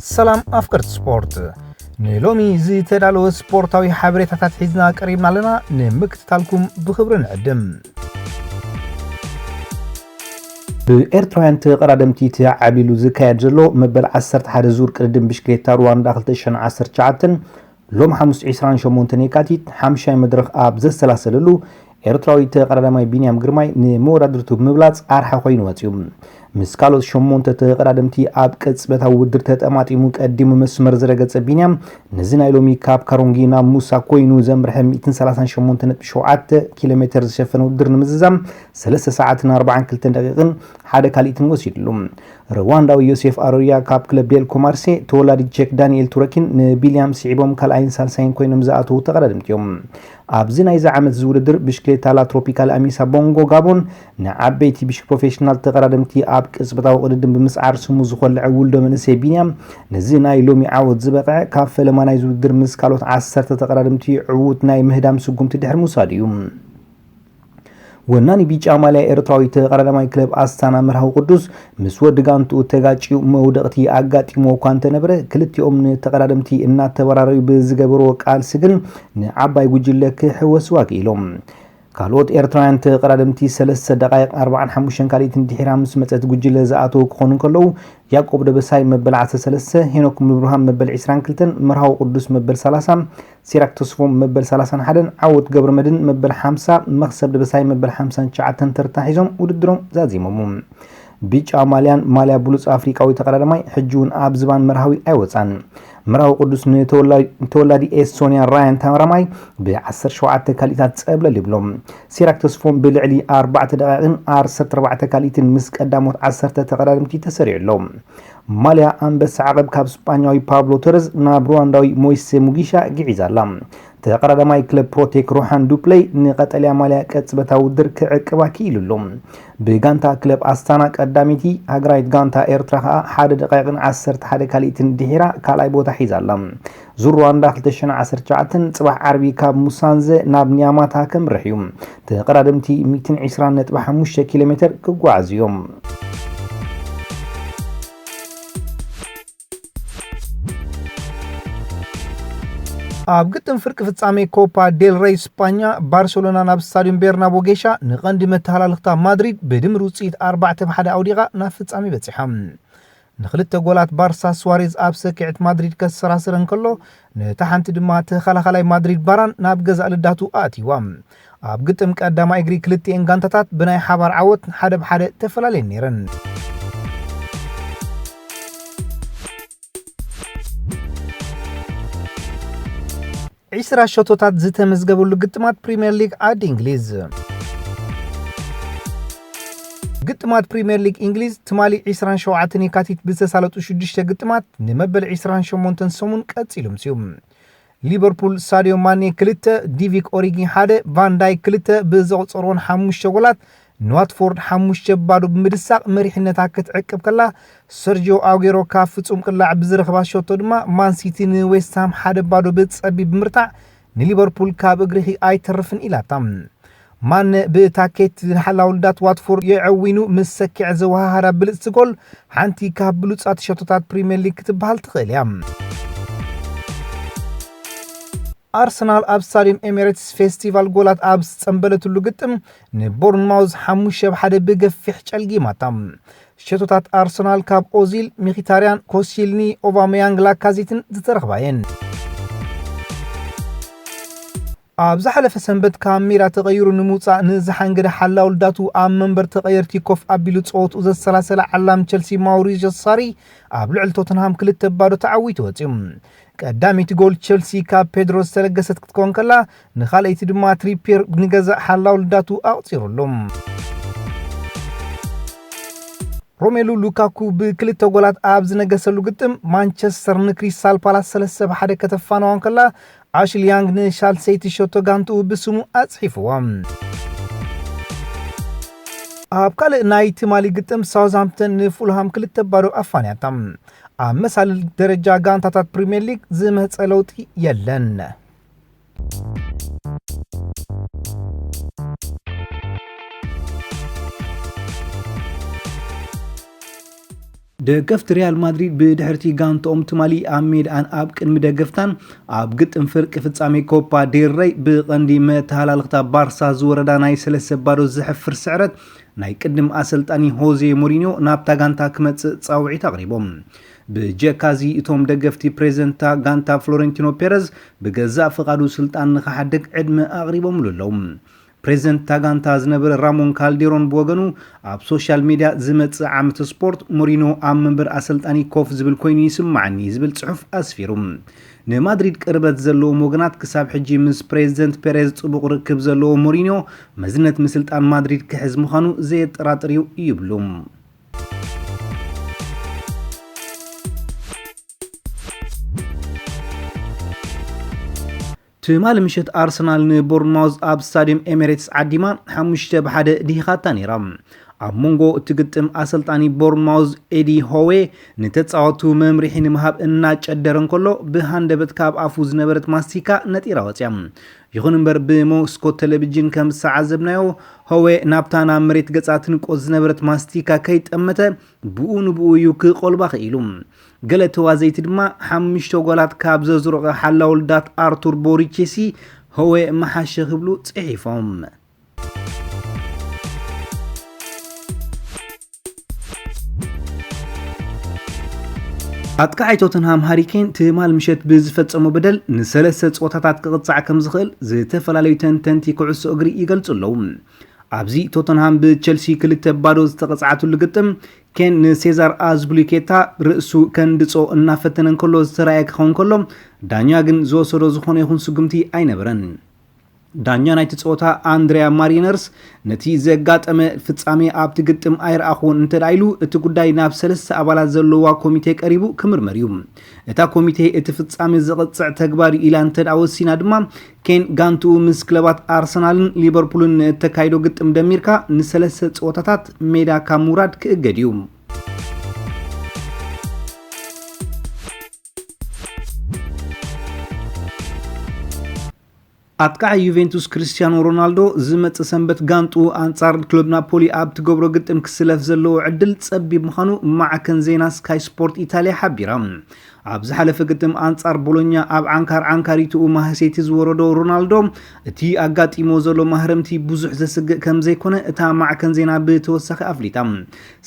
ሰላም ኣፍቀርቲ ስፖርት፣ ንሎሚ ዝተዳለወ ስፖርታዊ ሓበሬታታት ሒዝና ቀሪብና ኣለና። ንምክትታልኩም ብኽብሪ ንዕድም። ብኤርትራውያን ተቐዳደምቲ ተዓብሊሉ ዝካየድ ዘሎ መበል ዓሰርተ ሓደ ዙር ቅድድም ብሽክሌታ ሩዋንዳ ክልተ ሽሕን ዓሰርተ ትሽዓተን ሎም ሓሙስ ዕስራን ሸሞንተን የካቲት ሓምሻይ መድረኽ ኣብ ዘሰላሰለሉ፣ ኤርትራዊ ተቐዳዳማይ ቢንያም ግርማይ ንመወዳድርቱ ብምብላጽ ኣርሓ ኮይኑ ወጺኡ። ምስ ካልኦት ሸሞንተ ተቐዳደምቲ ኣብ ቅጽበታዊ ውድድር ተጠማጢሙ ቀዲሙ መስመር ዝረገጸ ቢንያም፣ ነዚ ናይ ሎሚ ካብ ካሮንጊ ናብ ሙሳ ኮይኑ ዘምርሐ ሚእትን ሰላሳን ሸሞንተ ነጥቢ ሸውዓተ ኪሎ ሜተር ዝሸፈነ ውድድር ንምዝዛም ሰለስተ ሰዓትን ኣርባዓን ክልተን ደቂቕን ሓደ ካልኢትን ወሲድሉ። ሩዋንዳዊ ዮሴፍ ኣሮያ ካብ ክለብ ቤልኮ ማርሴ፣ ተወላዲ ቼክ ዳንኤል ቱረኪን ንቢልያም ስዒቦም ካልኣይን ሳልሳይን ኮይኖም ዝኣተዉ ተቐዳደምቲ እዮም። ኣብዚ ናይዚ ዓመት እዚ ውድድር ብሽክሌታ ላ ትሮፒካል ኣሚሳ ቦንጎ ጋቦን ንዓበይቲ ብሽ ፕሮፌሽናል ተቐዳደምቲ ኣብ ቅጽበታዊ ቅድድም ብምስዓር ስሙ ዝኾልዐ ውልዶ መንእሰይ ቢንያም፣ ነዚ ናይ ሎሚ ዓወት ዝበቕዐ ካብ ፈለማ ናይዚ ውድድር ምስ ካልኦት ዓሰርተ ተቐዳደምቲ ዕዉት ናይ ምህዳም ስጉምቲ ድሕሪ ምውሳድ እዩ። ወናኒ ቢጫ ማልያ ኤርትራዊ ተቐዳዳማይ ክለብ ኣስታና መርሃዊ ቅዱስ ምስ ወዲ ጋንትኡ ተጋጭዩ መውደቕቲ ኣጋጢምዎ እኳ እንተነበረ፣ ክልቲኦም ንተቐዳደምቲ እናተበራረዩ ብዝገበርዎ ቃልሲ ግን ንዓባይ ጉጅለ ክሕወስዋ ክኢሎም። ካልኦት ኤርትራውያን ተቐዳደምቲ ሰለስተ ደቓይቕ ኣርባዓን ሓሙሽተን ካልኢትን ድሒራ ምስ መጸት ጉጅለ ዝኣተዉ ክኾኑ እንከለዉ፣ ያዕቆብ ደበሳይ መበል ዓሰርተ ሰለስተ፣ ሄኖክ ሙሉብርሃን መበል ዕስራን ክልተን፣ መርሃዊ ቅዱስ መበል ሰላሳ፣ ሲራክ ተስፎም መበል ሰላሳን ሓደን፣ ዓወት ገብረመድህን መበል ሓምሳ፣ መኽሰብ ደበሳይ መበል ሓምሳን ትሽዓተን ተርታ ሒዞም ውድድሮም ዛዚሞም። ብጫ ማልያን ማልያ ብሉጽ ኣፍሪቃዊ ተቐዳዳማይ ሕጂ እውን ኣብ ዝባን መርሃዊ ኣይወጻን። መርሃዊ ቅዱስ ንተወላ-፣ ንተወላዲ ኤስቶንያ ራያን ታምራማይ ብ ዓሰርተ ሸውዓተ ካልኢታት ጸብለል ይብሎ። ሲራክ ተስፎም ብልዕሊ ኣርባዕተ ደቂቕን ዓሰርተ ኣርባዕተ ካልኢትን ምስ ቀዳሞት ዓሰርተ ተቐዳደምቲ ተሰሪዑ ኣሎ። ማልያ ኣንበሳ ዓቐብ ካብ ስጳኛዊ ፓብሎ ቶረዝ ናብ ሩዋንዳዊ ሞይሴ ሙጊሻ ግዒዛ ኣላ። ተቐዳዳማይ ክለብ ፕሮቴክ ሮሃን ዱፕለይ ንቐጠልያ ማልያ ቅጽበታዊ ውድድር ክዕቅባ ክኢሉ ኣሎ። ብጋንታ ክለብ ኣስታና ቀዳመይቲ፣ ሃገራዊት ጋንታ ኤርትራ ከኣ ሓደ ደቂቕን ዓሰርተ ሓደ ካልኢትን ድሒራ ካልኣይ ቦታ ሒዛ ኣላ። ዙር ሩዋንዳ ክልተ ሽሕን ዓሰርተ ትሽዓተን ጽባሕ ዓርቢ ካብ ሙሳንዘ ናብ ኒያማታ ከምርሕ እዩ። ተቐዳደምቲ ሚእትን ዕስራን ነጥቢ ሓሙሽተ ኪሎ ሜተር ክጓዓዙ እዮም። ኣብ ግጥም ፍርቂ ፍጻሜ ኮፓ ዴል ረይ ስጳኛ፣ ባርሰሎና ናብ ስታድዩም ቤርናቦ ጌሻ ንቐንዲ መተሃላልኽታ ማድሪድ ብድምር ውጽኢት ኣርባዕተ ብ ሓደ ኣውዲቓ ናብ ፍጻሜ በጺሓ። ንኽልተ ጎላት ባርሳ ስዋሬዝ ኣብ ሰኪዐት ማድሪድ ከሰራስር እንከሎ፣ ነታ ሓንቲ ድማ ተኸላኻላይ ማድሪድ ባራን ናብ ገዛእ ልዳቱ ኣእትይዋ። ኣብ ግጥም ቀዳማይ እግሪ ክልቲኤን ጋንታታት ብናይ ሓባር ዓወት ሓደ ብ ሓደ ተፈላለየን ነይረን። ዒስራ ሸቶታት ዝተመዝገበሉ ግጥማት ፕሪምየር ሊግ ዓዲ እንግሊዝ። ግጥማት ፕሪምየር ሊግ እንግሊዝ ትማሊ ዒስራን ሸውዓተን የካቲት ብዝተሳለጡ ሽዱሽተ ግጥማት ንመበል ዒስራን ሸሞንተን ሰሙን ቀጺሉ ኣምስዩ። ሊቨርፑል ሳድዮ ማኔ ክልተ፣ ዲቪክ ኦሪጊ ሓደ፣ ቫን ዳይክ ክልተ ብዘቑጸርዎን ሓሙሽተ ጎላት ንዋትፎርድ ሓሙሽተ ባዶ ብምድሳቕ መሪሕነታ ክትዕቅብ ከላ፣ ሰርጂዮ ኣጉዌሮ ካብ ፍጹም ቅላዕ ብዝረኽባ ሸቶ ድማ ማንሲቲ ንዌስትሃም ሓደ ባዶ ብጸቢብ ብምርታዕ ንሊቨርፑል ካብ እግርኺ ኣይተርፍን ኢላታ። ማነ ብታኬት ንሓላው ልዳት ዋትፎርድ የዐዊኑ ምስ ሰኪዐ ዘወሃሃዳ ብልጽቲ ጎል ሓንቲ ካብ ብሉጻት ሸቶታት ፕሪምየር ሊግ ክትበሃል ትኽእል እያ። ኣርሰናል ኣብ ስታድዩም ኤሚሬትስ ፌስቲቫል ጎላት ኣብ ዝጸንበለትሉ ግጥም ንቦርንማውዝ ሓሙሽተ ብ ሓደ ብገፊሕ ጨልጊማታ። ሸቶታት ኣርሰናል ካብ ኦዚል፣ ሚኺታርያን፣ ኮሲልኒ፣ ኦባመያንግ፣ ላካዜትን ዝተረኽባ እየን። ኣብ ዝሓለፈ ሰንበት ካብ ሜዳ ተቐይሩ ንምውጻእ ንዝሓንገደ ሓላው ልዳቱ ኣብ መንበር ተቐየርቲ ኮፍ ኣቢሉ ጸወትኡ ዘሰላሰለ ዓላም ቸልሲ ማውሪዚዮ ሳሪ ኣብ ልዕሊ ቶተንሃም ክልተ ባዶ ተዓዊቱ ወጺኡ። ቀዳመይቲ ጎል ቸልሲ ካብ ፔድሮ ዝተለገሰት ክትከውን ከላ፣ ንኻልኣይቲ ድማ ትሪፒየር ንገዛእ ሓላው ልዳቱ ኣቕጺሩሉ። ሮሜሉ ሉካኩ ብክልተ ጎላት ኣብ ዝነገሰሉ ግጥም ማንቸስተር ንክሪስታል ፓላስ ሰለስተ ብ ሓደ ከተፋነዋ እንከላ፣ ኣሽሊ ያንግ ንሻልሰይቲ ሸቶ ጋንትኡ ብስሙ ኣጽሒፍዋ። ኣብ ካልእ ናይ ትማሊ ግጥም ሳውዝሃምፕተን ንፉልሃም ክልተ ባዶ ኣፋንያታ። ኣብ መሳልል ደረጃ ጋንታታት ፕሪምየር ሊግ ዝመጸ ለውጢ የለን። ደገፍቲ ሪያል ማድሪድ ብድሕርቲ ጋንትኦም ትማሊ ኣብ ሜድኣን ኣብ ቅድሚ ደገፍታን ኣብ ግጥም ፍርቂ ፍጻሜ ኮፓ ዴል ረይ ብቐንዲ መተሃላልኽታ ባርሳ ዝወረዳ ናይ ሰለስተ ባዶ ዘሕፍር ስዕረት ናይ ቅድም ኣሰልጣኒ ሆዜ ሞሪኒዮ ናብታ ጋንታ ክመጽእ ጻውዒት ኣቕሪቦም። ብጀካዚ እቶም ደገፍቲ ፕሬዝደንት ጋንታ ፍሎሬንቲኖ ፔረዝ ብገዛእ ፍቓዱ ስልጣን ንኽሓድግ ዕድመ ኣቕሪቦምሉ ኣለዉ። ፕሬዝደንት እታ ጋንታ ዝነበረ ራሞን ካልዴሮን ብወገኑ ኣብ ሶሻል ሚድያ ዝመጽእ ዓመት ስፖርት ሞሪኖ ኣብ መንበር ኣሰልጣኒ ኮፍ ዝብል ኮይኑ ይስማዓኒ ዝብል ጽሑፍ ኣስፊሩ። ንማድሪድ ቅርበት ዘለዎም ወገናት ክሳብ ሕጂ ምስ ፕሬዝደንት ፔሬዝ ጽቡቕ ርክብ ዘለዎ ሞሪኖ መዝነት ምስልጣን ማድሪድ ክሕዝ ምዃኑ ዘየጠራጥር እዩ ይብሉ። ትማሊ ምሸት ኣርሰናል ንቦርንማውዝ ኣብ ስታድየም ኤሚሬትስ ዓዲማ ሓሙሽተ ብሓደ ድሂኻታ ነይራ። ኣብ መንጎ እቲ ግጥም ኣሰልጣኒ ቦርንማውዝ ኤዲ ሆዌ ንተጻወቱ መምርሒ ንምሃብ እናጨደረ እንከሎ ብሃንደበት ካብ ኣፉ ዝነበረት ማስቲካ ነጢራ ወፅያ። ይኹን እምበር ብመስኮት ቴሌቪዥን ከም ዝተዓዘብናዮ ሆዌ ናብታ ናብ መሬት ገጻ ትንቆት ዝነበረት ማስቲካ ከይጠመተ ብኡ ንብኡ እዩ ክቆልባ ክኢሉ። ገለ ተዋዘይቲ ድማ ሓሙሽተ ጎላት ካብ ዘዝረቐ ሓላው ልዳት ኣርቱር ቦሪቼሲ ሆዌ መሓሸ ክብሉ ጽሒፎም። ኣጥቃዓይ ቶተንሃም ሃሪኬን ትማል ምሸት ብዝፈጸሞ በደል ንሰለስተ ጸወታታት ክቕጻዕ ከም ዝኽእል ዝተፈላለዩ ተንተንቲ ኩዕሶ እግሪ ይገልጹ ኣለዉ። ኣብዚ ቶተንሃም ብቸልሲ ክልተ ባዶ ዝተቐጽዓትሉ ግጥም ኬን ንሴዛር ኣዝብሊኬታ ርእሱ ከንድጾ እናፈተነ እንከሎ ዝተራእየ ክኸውን ከሎ ዳኛ ግን ዝወሰዶ ዝኾነ ይኹን ስጉምቲ ኣይነበረን። ዳኛ ናይቲ ጸወታ ኣንድሪያ ማሪነርስ ነቲ ዘጋጠመ ፍጻሜ ኣብቲ ግጥም ኣይረኣኹዎን እንተ ደኣ ኢሉ እቲ ጉዳይ ናብ ሰለስተ ኣባላት ዘለዋ ኮሚቴ ቀሪቡ ክምርመር እዩ። እታ ኮሚቴ እቲ ፍጻሜ ዘቐጽዕ ተግባር እዩ ኢላ እንተ ደኣ ወሲና ድማ ኬን ጋንትኡ ምስ ክለባት ኣርሰናልን ሊቨርፑልን ንእተካይዶ ግጥም ደሚርካ ንሰለስተ ጸወታታት ሜዳ ካብ ምውራድ ክእገድ እዩ። ኣጥቃዒ ዩቬንቱስ ክርስቲያኖ ሮናልዶ ዝመጽእ ሰንበት ጋንትኡ ኣንጻር ክለብ ናፖሊ ኣብ ትገብሮ ግጥም ክስለፍ ዘለዎ ዕድል ጸቢብ ምዃኑ ማዕከን ዜና ስካይ ስፖርት ኢታልያ ሓቢራ። ኣብ ዝሓለፈ ግጥም ኣንጻር ቦሎኛ ኣብ ዓንካር ዓንካሪትኡ ማህሰይቲ ዝወረዶ ሮናልዶ እቲ ኣጋጢሞ ዘሎ ማህረምቲ ብዙሕ ዘስግእ ከም ዘይኮነ እታ ማዕከን ዜና ብተወሳኺ ኣፍሊጣ።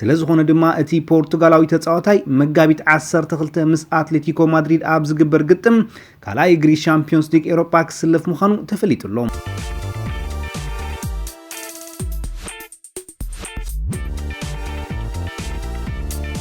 ስለ ዝኾነ ድማ እቲ ፖርቱጋላዊ ተጻዋታይ መጋቢት ዓሰርተ ክልተ ምስ ኣትሌቲኮ ማድሪድ ኣብ ዝግበር ግጥም ካልኣይ እግሪ ሻምፒዮንስ ሊግ ኤውሮጳ ክስለፍ ምዃኑ ተፈሊጡ ኣሎ።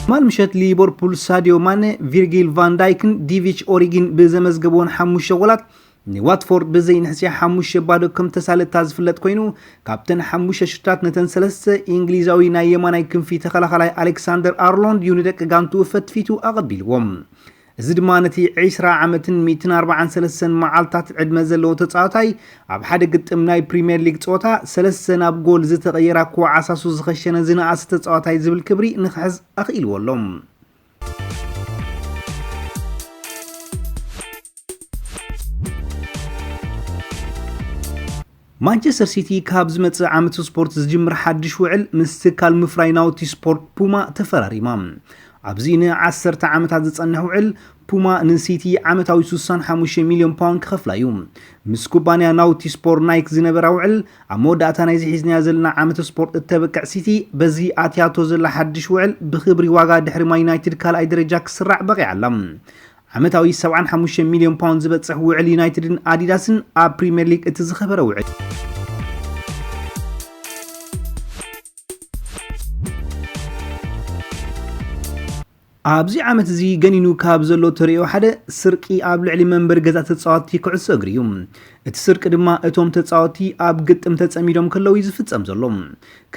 ትማል ምሸት ሊቨርፑል ሳዲዮ ማነ፣ ቪርጊል ቫን ዳይክን ዲቪች ኦሪጊን ብዘመዝገብዎን ሓሙሽተ ጎላት ንዋትፎርድ ብዘይንሕስያ ሓሙሽተ ባዶ ከም ተሳለጥታ ዝፍለጥ ኮይኑ፣ ካብተን ሓሙሽተ ሽታት ነተን ሰለስተ እንግሊዛዊ ናይ የማናይ ክንፊ ተኸላኻላይ ኣሌክሳንደር ኣርሎንድ እዩ ንደቂ ጋንትኡ ፈትፊቱ ኣቐቢልዎም። እዚ ድማ ነቲ ዕስራ ዓመትን ሚእትን ኣርባዓን ሰለስተን መዓልታት ዕድመ ዘለዎ ተጻዋታይ ኣብ ሓደ ግጥም ናይ ፕሪምየር ሊግ ጸወታ ሰለስተ ናብ ጎል ዝተቐየራ ክወዓሳሱ ዝኸሸነ ዝነኣሰ ተጻዋታይ ዝብል ክብሪ ንኽሕዝ ኣኽኢልዎ ኣሎ። ማንቸስተር ሲቲ ካብ ዝመጽእ ዓመት ስፖርት ዝጅምር ሓድሽ ውዕል ምስ ትካል ምፍራይ ናውቲ ስፖርት ፑማ ተፈራሪማ። ኣብዚ ንዓሰርተ ዓመታት ዝጸንሕ ውዕል ፑማ ንሲቲ ዓመታዊ ስሳን ሓሙሽተ ሚልዮን ፓውንድ ክኸፍላ እዩ። ምስ ኩባንያ ናውቲ ስፖርት ናይክ ዝነበራ ውዕል ኣብ መወዳእታ ናይዚ ሒዝናዮ ዘለና ዓመት ስፖርት እተብቅዕ ሲቲ በዚ ኣትያቶ ዘላ ሓድሽ ውዕል ብኽብሪ ዋጋ ድሕሪ ማን ዩናይትድ ካልኣይ ደረጃ ክስራዕ በቒዓ ኣላ። ዓመታዊ ሰብዓን ሓሙሽተ ሚልዮን ፓውንድ ዝበጽሕ ውዕል ዩናይትድን ኣዲዳስን ኣብ ፕሪምየር ሊግ እቲ ዝኸበረ ውዕል። ኣብዚ ዓመት እዚ ገኒኑ ካብ ዘሎ ተርእዮ ሓደ ስርቂ ኣብ ልዕሊ መንበሪ ገዛ ተጻወትቲ ኩዕሶ እግሪ እዩ። እቲ ስርቂ ድማ እቶም ተጻወትቲ ኣብ ግጥም ተጸሚዶም ከለዉ እዩ ዝፍጸም ዘሎ።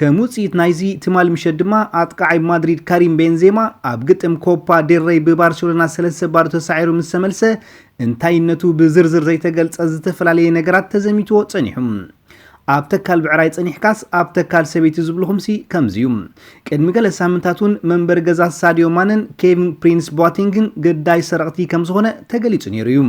ከም ውጽኢት ናይዚ ትማሊ ምሸት ድማ ኣጥቃዓይ ማድሪድ ካሪም ቤንዜማ ኣብ ግጥም ኮፓ ዴል ረይ ብባርሴሎና ሰለስተ ባዶ ተሳዒሩ ምስ ተመልሰ እንታይነቱ ብዝርዝር ዘይተገልጸ ዝተፈላለየ ነገራት ተዘሚትዎ ጸኒሑ። ኣብ ተካል ብዕራይ ጸኒሕካስ ኣብ ተካል ሰበይቲ ዝብልኹምሲ ከምዚ እዩ። ቅድሚ ገለ ሳምንታት እውን መንበሪ ገዛ ሳድዮ ማነን ኬቪን ፕሪንስ ቧቲንግን ግዳይ ሰረቕቲ ከም ዝኾነ ተገሊጹ ነይሩ እዩ።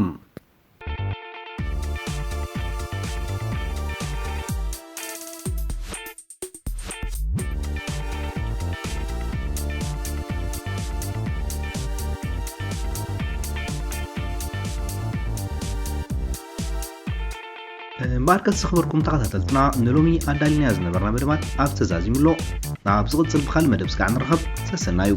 እምበኣርከስ ዝኽበርኩም ተኸታተልትና፣ ንሎሚ ኣዳልናዮ ዝነበርና መደባት ኣብ ተዛዚሙ ኣሎ። ናብ ዝቕጽል ብኻልእ መደብ ስጋዕ ንረኸብ። ሰሰናዩ።